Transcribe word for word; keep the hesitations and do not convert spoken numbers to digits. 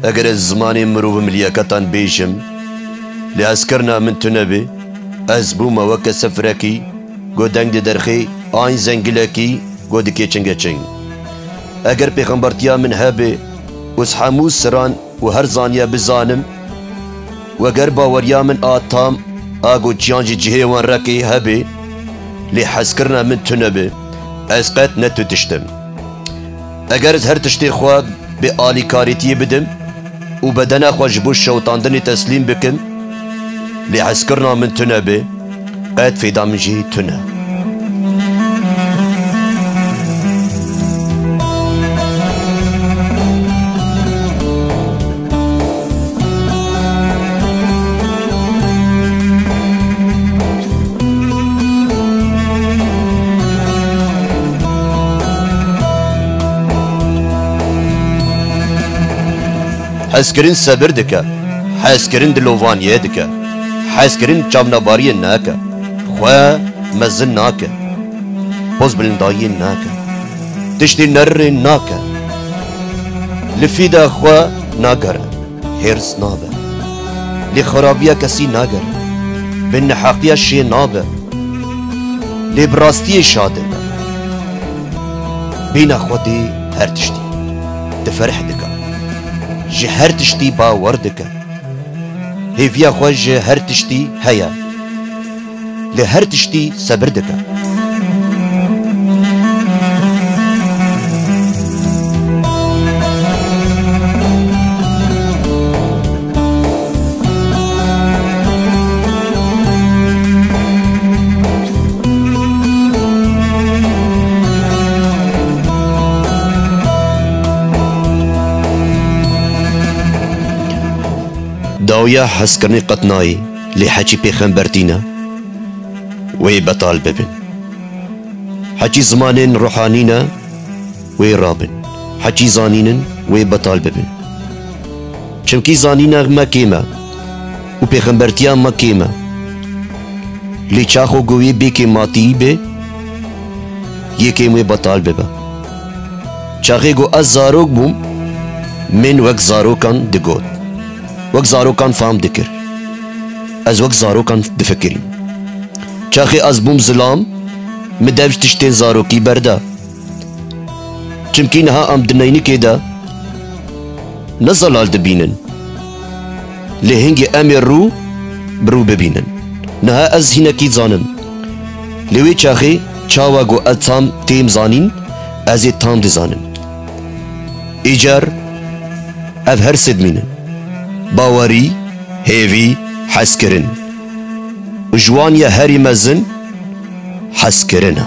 Eger ez zimanê mirov û milîyeketan bêjim, lê hezkirina min tune be, ez bûme weke sefirekî ku deng diderxê, an zengilekî ku dikê çingeçing. Eger pêxembertiya min hebe û ez hemû siran û her zaniye bizanim, û eger baweriya min a tam a ku çiyan ji cihê wan rekê hebe, lê hezkirina min tune be, ez qet ne tu tişt im. Eger ez her tiştê xwe bi alîkarîtiyê bidim û bedena xwe ji bo şewitandinê teslîm bikim, lê hezkirina min tune be, qet fêda min jê tune. Hezkirin sebir dike, hezkirin dilovaniye dike, hezkirin çavnebariyê nake, xwe mezin nake, pozbilindayiyê nake, tiştê nerrê nake, li fîda xwe nagere, hêrs nabe, lê xerabiya kesî nagere, bi neheqiya şê nabe, lê bi rastiyê şa dibe. Bîna xwe dê her tiştî, difereh dike, ji her tiştî bawer dike, hêviya xwe ji her tiştî heye, li her tiştî sebir dike. Dawiya hezkirinê qet nayê, lê heçî pêxembertî ne, wê betal bibin. Heçî zimanên ruhanî ne, wê rabin. Heçî zanîn in, wê betal bibin. Çimkî zanîna me kêm e û pêxembertiya me kêm e. Lê çaxo ku wê bê kêmatî be, yê kêm wê betal bibe. Çaxê ku ez zarok bûm, min wek zarokan digot. Wek zarokan fam dikir. Ez wek zarokan difikirîm. Çaxê ez bûm zilam, min dev ji tiştên zarokî berda. Çimkî niha em di neynikê de ne zelal dibînin. Lê hingê em ê rû bi rû bibînin. Niha ez hînekî zanim. Lê wê çaxê çawa ku ez tam têm zanîn, ez ê tam dizanim. Îcar ev her sê dimînin. Bawerî, hêvî, hezkirin. Û ji wan ya herî mezin hezkirin e.